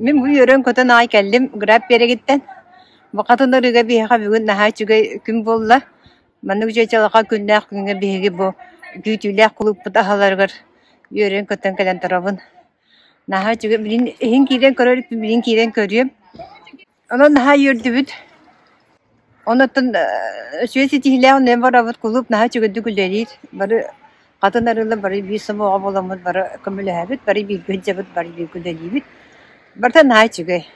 Мин бу үөрэн-көтөн аҕай кэллим Граб биэрэгиттэн. Букатын ырыга биһиэхэ бүгүн наһаа үчүгэй күн буолла. Маннык үчүгэй чалҕа күннээх күҥҥэ биһиги бу күүтүүлээх кулууппут аһаларыгар үөрэн-көтөн кэлэн турабын. Наһаа үчүгэй билин иһин киирэн көрөр билин киирэн көрүөм. Онон наһаа үөрдүбүт. Онуттан үчүгэй ситиһиилээх үнэн барабыт кулууп наһаа үчүгэйдик үлэлиир. Бары хатын арыылар бары биир сомоҕо буоламмыт бары көмөлөһөбүт, бары бииргэ сылдьабыт, бары бииргэ үлэлиибит. Барыта наһаа үчүгэй.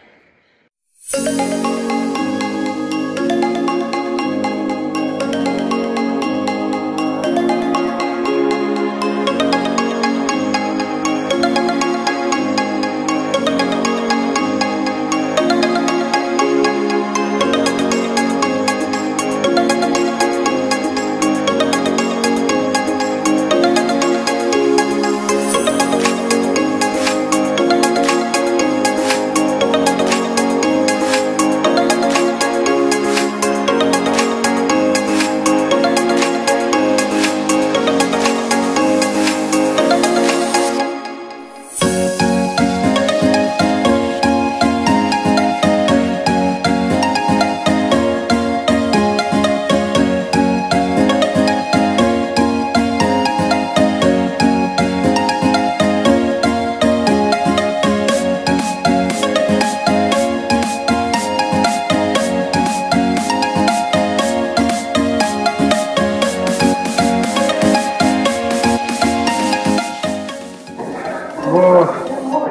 Бу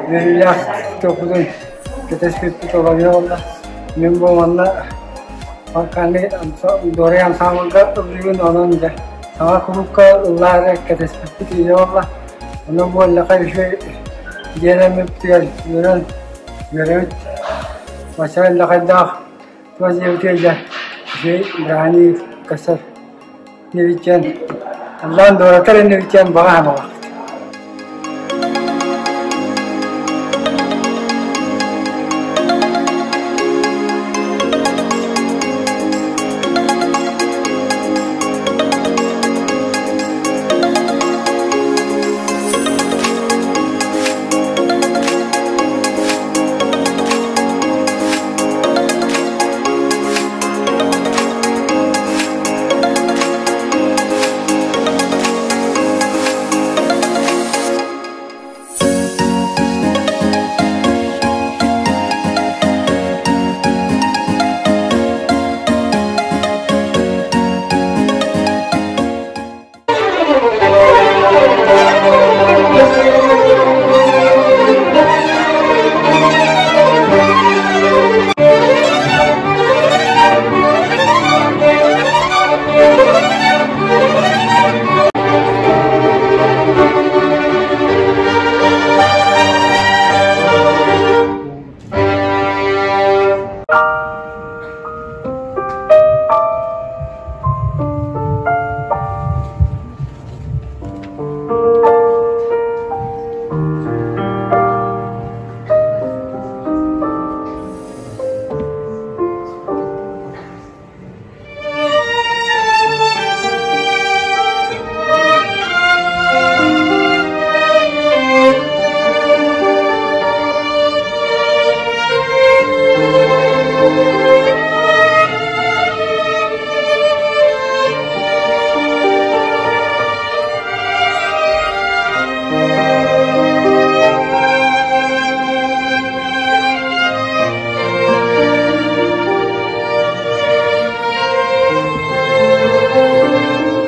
үөрүүлээх топпутун кэтэспиппит олоруо буолла. Мин бу манна Дуорай ансаамбылга ыллыыбын, онон дьэ саҥа кулуупка ыллаары кэтэспиппит илэ буолла. Онон бу эллэхэ үчүгэй дьиэлэммиппитигэр үөрэн үөрэбит. Бачча эллэхэйдээх туос дьиэбитигэр дьэ үчүгэй бырааһынньык көрсөр Нибичэн, Аллаан дуоратар иннибичэн баҕа саналаах.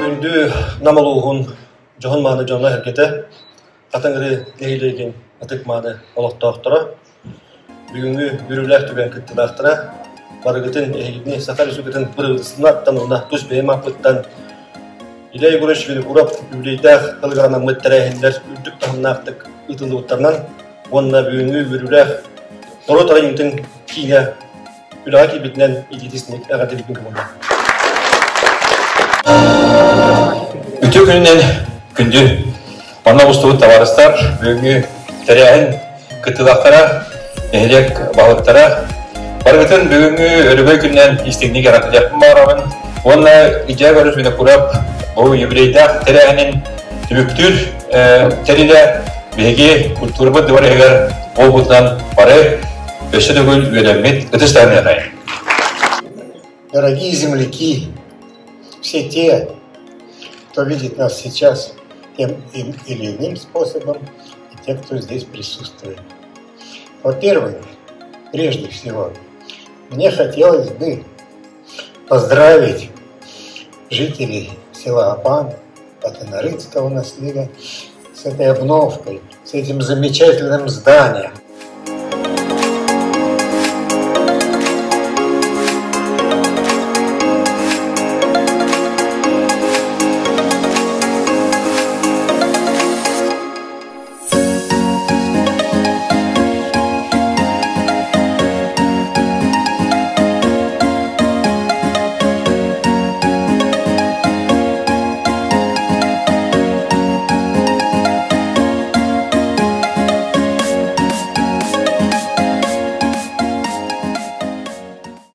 Күндү Нам улууһун дьоһун-мааны дьоно-сэргэтэ, Хатыҥыры нэһилиэгин ытык-мааны олохтоохторо, бүгүҥҥү үөрүүлээх түгэн кыттыылаахтара, барыгытын эһигини Саха Республикатын бырабыыталыстыбатыттан уонна тус бэйэм ааппыттан Илья Егорович Винокуров үбүлүөйдээх тылыгар анаммыт тэрээһиннэр үрдүк таһымнаахтык ыытыллыбыттарынан уонна бүгүҥҥү үөрүүлээх норуот айымньытын киинэ үлэҕэ киирбитинэн итиитисник эҕэрдэлиибин көҥүллээх. Үтүө күнүнэн күндү манна устубут табаарыстар, бүгүҥҥү тэрээһин кыттыылаахтара, нэһилиэк баһылыктара, барыгытын бүгүҥҥү өрөгөй күнүнэн истиҥник эҕэрдэлиэхпин баҕарабын уонна Илья Егорович Винокуров бу юбилейдаах тэрээһинин түмүктүүр тэрилэ биһиги культурабыт дворегар буолбутунан бары. Өссө төгүл үөрэммит ытыс таһыныахайын. Дорогие земляки, все те, кто видит нас сейчас тем или иным способом, и те, кто здесь присутствует. Во-первых, прежде всего, мне хотелось бы поздравить жителей села Апан, Хатын-Арыытского наслега с этой обновкой, с этим замечательным зданием.